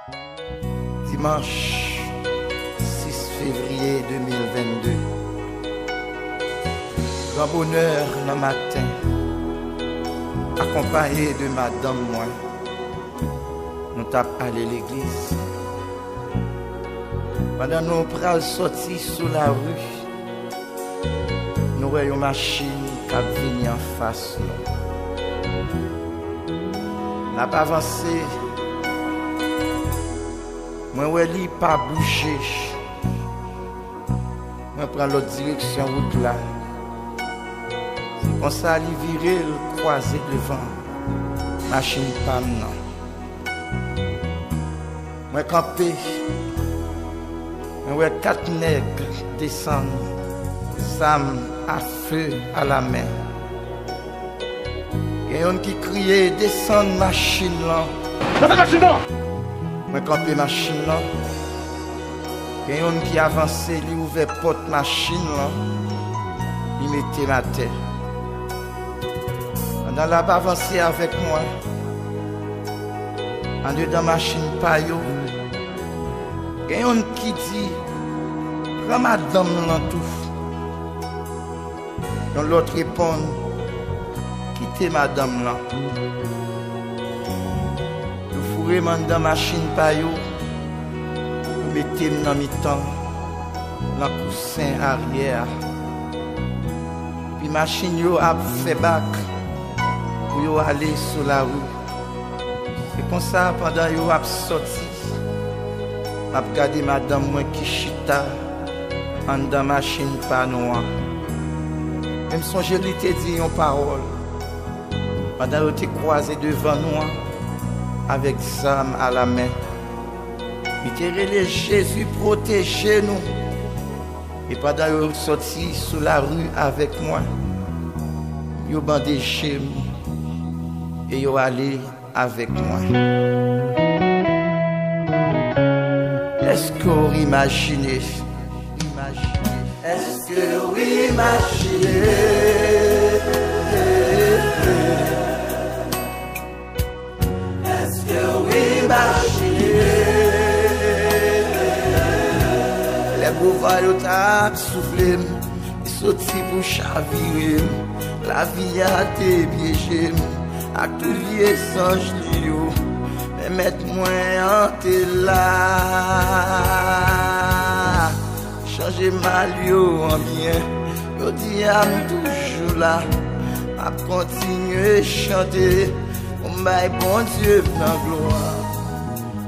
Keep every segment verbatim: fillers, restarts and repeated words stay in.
Dimanch sis fevriye de mil vennde. Gran bonè nan maten, akonpaye de madanm mwen, nou t ap ale legliz. Pandan nou pral sòti sou lari, nou wè yon machin k ap vini anfas nou. N ap avanse. Mwen wè li pa bouje. Mwen pran lòt direksyon wout la. Se konsa li vire, l kwaze devan machin pa m nan. Mwen kanpe. Mwen wè kat nèg desann, zam a fe alamen. Gen youn ki kriye, "Desann machin lan!" Desann machin lan! Mwen kanpe machin lan. Gen youn ki avanse, li ouvè pòt machin lan, li mete m atè. Pandan l ap avanse avèk mwen, andedan machin pa yo, gen youn ki di, "Pran madanm lan tou." Yon lòt reponn, "Kite madanm lan." Yo foure m anndan machin pa yo, yo mete m nan mitan, nan kousen aryè a. Epi machin yo ap fè bak pou yo ale sou lari. Se konsa, pandan yo ap sòti, m ap gade madanm mwen ki chita anndan machin pa nou an. Men m sonje li te di yon pawòl pandan yo te kwaze devan nou an avèk zam alamen. Li te rele, "Jezi, pwoteje nou!" E pandan yo sòti sou lari avèk mwen, yo bande je m e yo ale avèk mwen. Èske w imajine? Èske w imajine? Èske w imajine? Lè gwo van yo t ap soufle m, li soti pou chavire m. Lavi a te pyeje m ak tout vye zanj li yo. Men Mèt mwen an te la. Chanje mal yo an byen. Jodi a m toujou la. M ap kontinye chante pou m bay Bondye m nan glwa.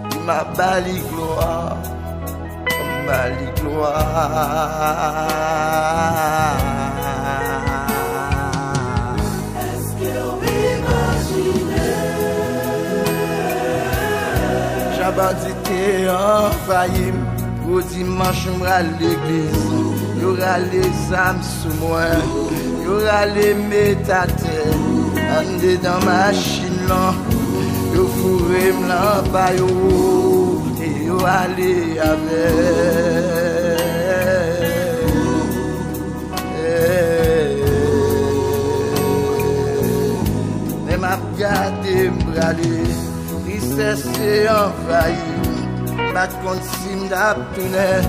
Pou m ap ba li glwa. Pou m ba li glwa. Èske w imajine? Jan bandi te anvayi m, gwo dimanch m pral legliz. Yo rale zam sou mwen, yo rale m met atè. Andedan machin lan, yo foure m lan pa yo, e yo ale avè m. Men m ap gade m prale, tristès te anvayi m. M pa t konn si m t ap tounen,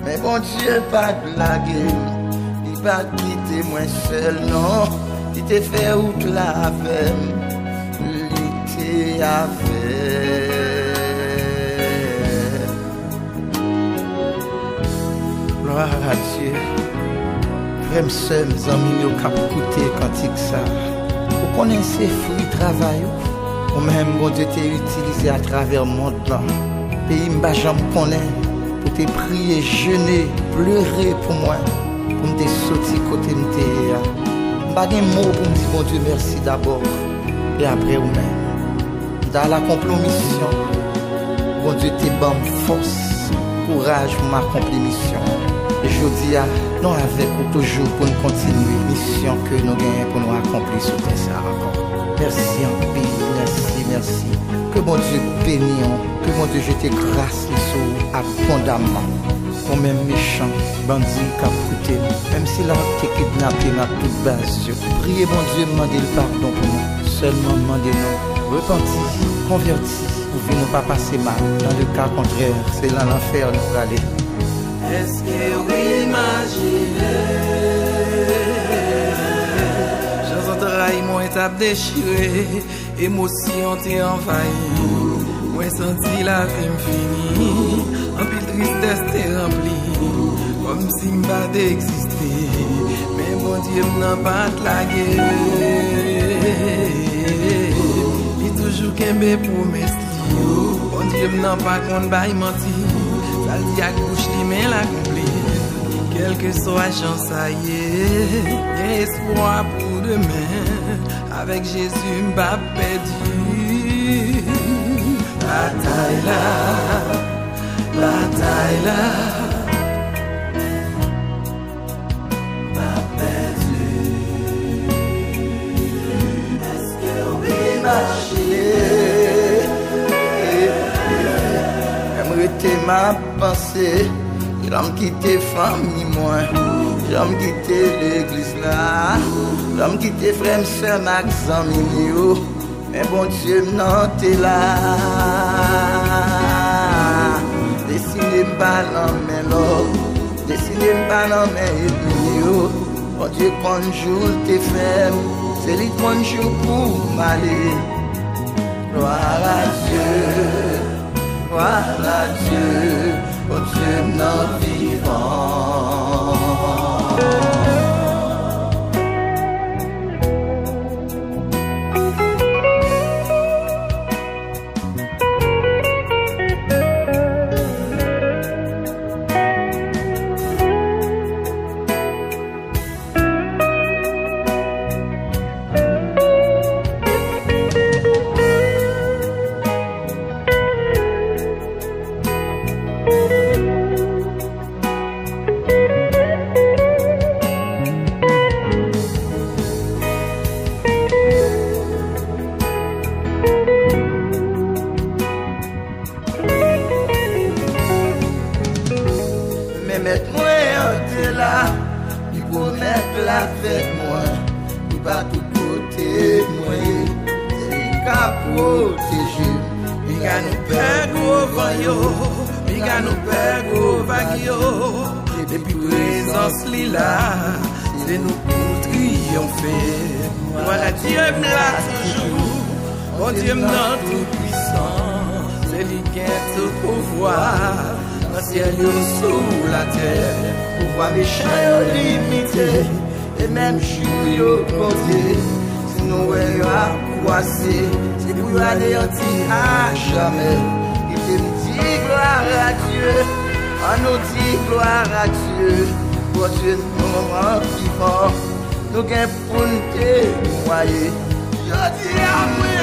men Bondye pa t lage m. Li pa t kite mwen sèl, non. Li te fè wout la avè m. Li te avè m. Glwa a Dye. Frè m, sè m, zanmi m yo k ap koute kantik sa, ou konnen se fwi travay ou. Ou menm, Bondye te itilize atravè mond lan. Peyi m pa janm konnen, pou te priye, jene, plere pou mwen, pou m te soti kote m te ye a. M pa gen mo pou m di Bondye mèsi dabò, e apre ou menm. M t al akonpli yon misyon. Bondye te ban m fòs, kouraj pou m akonpli misyon an. E jodi a, nou avèk ou toujou pou n kontinye misyon ke nou genyen pou nou akonpli sou tè sa a ankò. Mèsi anpil, mèsi, mèsi. Ke Bondye beni w, ke Bondye jete gras li sou ou abondamman. Ou menm mechan, bandi k ap koute m, menm si l ap te kidnape m ak tout baz yo, priye Bondye, mande l padon pou nou. Sèlman mande nou repanti, konvèti, Pou vi nou pa pase mal. Dans le cas contraire, se nan lanfè nou prale. Èske w imajine jan zantray mwen t ap dechire, emosyon te anvayi mwen, santi lavi m fini, anpil tristès te ranpli kòmsi m pa t egziste. Men Bondye m nan pa t lage. Li toujou kenbe pwomès li yo. Bondye m nan pa konn bay manti. Sa l di ak bouch li, men l akonpli. Kèlkeswa jan sa ye, gen espwa pou demen. Avèk Jezi, m p ap pèdi. Batay la, batay la, m p ap pèdi. Èske w imajine? Menm rete m ap panse, jan m kite fanmi mwen, jan m kite legliz la, jan m kite frè m, sè m ak zanmi m yo. Men Bondye m nan te la. Destine m pa nan men lòm, destine m pa nan men ènmi yo. Bondye konn jou l te fè m, se li konn jou pou m ale. Gloire à Dieu, gloire à Dieu, Bondye m nan vivan. Men Mèt mwen an te la, li pwomèt l avèk mwen, li pa tout kote mwen ye, se li k ap pwoteje m. Piga nou pè gwo van yo, piga nou pè gwo vag yo. Depi prezans li la, se nou pou triyonfe. Glwa a Dye m la toujou. Bondye m nan tout pwisan, se li gen tout pouvwa, nan syèl yo, sou latè. Pouvwa mechan yo limite, e menm jou yo konte. Si nou wè yo ap kwase, se pou yo aneyanti a jamè. Kite m di gloire à Dieu, ann nou di gloire à Dieu. Bondye nou an vivan, nou gen pou n temwaye. Jodi a mwen